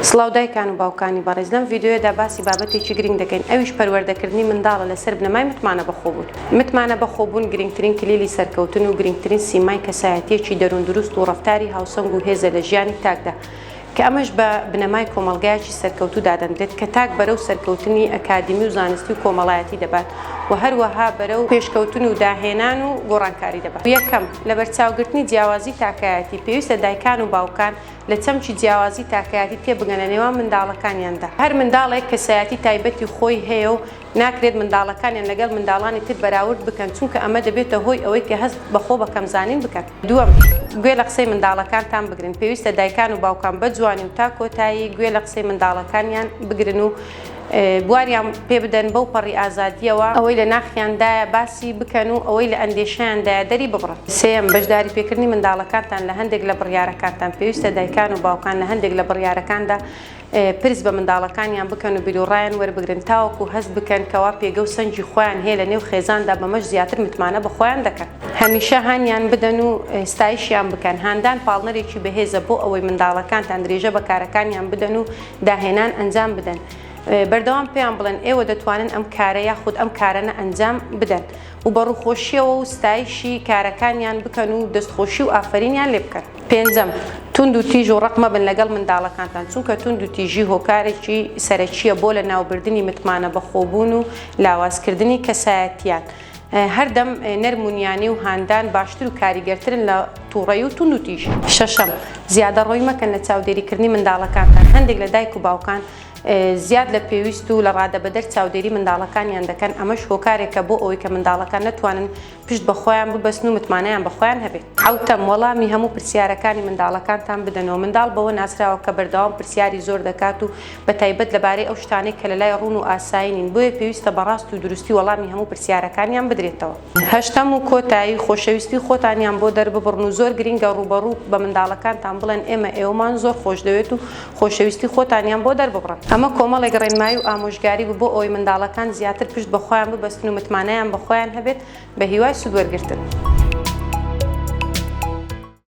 سڵاو دایکان و باوکانی بەڕێز لەم ڤیدیۆیەدا باسی بابەتێکی گرنگ دەکەین ئەویش پەروەردەکردنی منداڵە لەسەر بنەمای متمانە بەخۆبوون. متمانە بەخۆبوون گرنگترین کلیلی سەرکەوتن و گرنگترین سیمای کەسایەتییەکی دەروون دروست و ڕەفتاری هاوسەنگ و هێزە لە ژیانی تاکدا کە ئەمەش بە بنەمای کۆمەڵگایەکی سەرکەوتوو دادەنرێت کە تاک بەرەو سەرکەوتنی ئەکادیمی و زانستی و کۆمەڵایەتی دەبات و هەروەها بەرەو پێشکەوتن و داهێنان و گۆڕانکاری دەبات. یەکەم، لەبەرچاوگرتنی جیاوازی تاکایەتی، پێویستە دایکان و باوکان لە چەمکی جیاوازی تاکایەتی تێبگەن لە نێوان منداڵەکانیاندا. هەر منداڵێک کەسایەتی تایبەتی خۆی هەیە و ناکرێت منداڵەکانیان لەگەڵ منداڵانی تر بەراورد بکەن، چونکە ئەمە دەبێتە هۆی ئەوەی کە هەست بە خۆ بەکەمزانین بکەن. دووەم، گوێ لە قسەی منداڵەکانتان بگرن، پێویستە دایکان و باوکان بە جوانی و تا کۆتایی گوێ لە قسەی منداڵەکانیان بگرن و بواریان پێ بدەن بەو پەڕی ئازادییەوە ئەوەی لە ناخیاندایە باسی بکەن و ئەوەی لە ئەندێشەیاندایە دەری ببڕن. سێیەم، بەشداریپێکردنی منداڵەکانتان لە هەندێک لە بڕیارەکانتان، پێویستە دایکان و باوکان لە هەندێک لە بڕیارەکاندا پرس بە منداڵەکانیان بکەن و بیروڕایان وەربگرن تاوەکو هەست بکەن کەوا پێگە و سەنگی خۆیان هەیە لە نێو خێزاندا بەمەش زیاتر متمانە بە خۆیان دەکەن. هەمیشە هانیان بدەن و ستایشیان بکەن، هاندان پاڵنەرێکی بەهێزە بۆ ئەوەی منداڵەکانتان درێژە بە کارەکانیان بدەن و داهێنان ئەنجام بدەن. بەردەوام پێیان بڵێن ئێوە دەتوانن ئەم کارە یاخود ئەم کارەنە ئەنجام بدەن و بە ڕووخۆشییەوە و ستایشی کارەکانیان بکەن و دەستخۆشی و ئافەرینیان لێ بکەن. پێنجەم، توند و تیژ و ڕەق مەبن لەگەڵ منداڵەکانتان، چونکە توند و تیژی هۆکارێکی سەرەکییە بۆ لەناوبردنی متمانە بەخۆبوون و لاوازکردنی کەسایەتییان. هەردەم نەرم و نیانی و هاندان باشتر و کاریگەرترن لە توڕەیی و توندوتیژی. شەشەم، زیادەڕۆیی مەکەن لە چاودێریکردنی منداڵەکانتان، هەندێک لە دایک و باوکان زیاد لە پێویست و لە ڕادەبەدەر چاودێری منداڵەکانیان دەکەن، ئەمەش هۆکارێکە بۆ ئەوەی کە منداڵەکان نەتوانن پشت بە خۆیان ببەستن و متمانەیان بە خۆیان هەبێت. حەوتەم، وەڵامی هەموو پرسیارەکانی منداڵەکانتان بدەنەوە، منداڵ بەوە ناسراوە کە بەردەوام پرسیاری زۆر دەکات و بە تایبەت لەبارەی ئەو شتانەی کە لەلای ڕوون و ئاسایی نین، بۆیە پێویستە بە ڕاست و دروستی وەڵامی هەموو پرسیارەکانیان بدرێتەوە. هەشتەم و کۆتایی، خۆشەویستی خۆتانیان بۆ دەرببڕن و زۆر گرینگە ڕووبەڕوو بە منداڵەکانتان بڵێن ئێمە ئێوەمان زۆر خۆشدەوێت و خۆشەویستی خۆتانیان بۆ دەرببڕن. ئەمە کۆمەڵێک ڕێنمایی و ئامۆژگاری بوو بۆ ئەوەی منداڵەکان زیاتر پشت بە خۆیان ببەستن و متمانەیان بە خۆیان هەبێت، بە هیوای سوود وەرگرتن.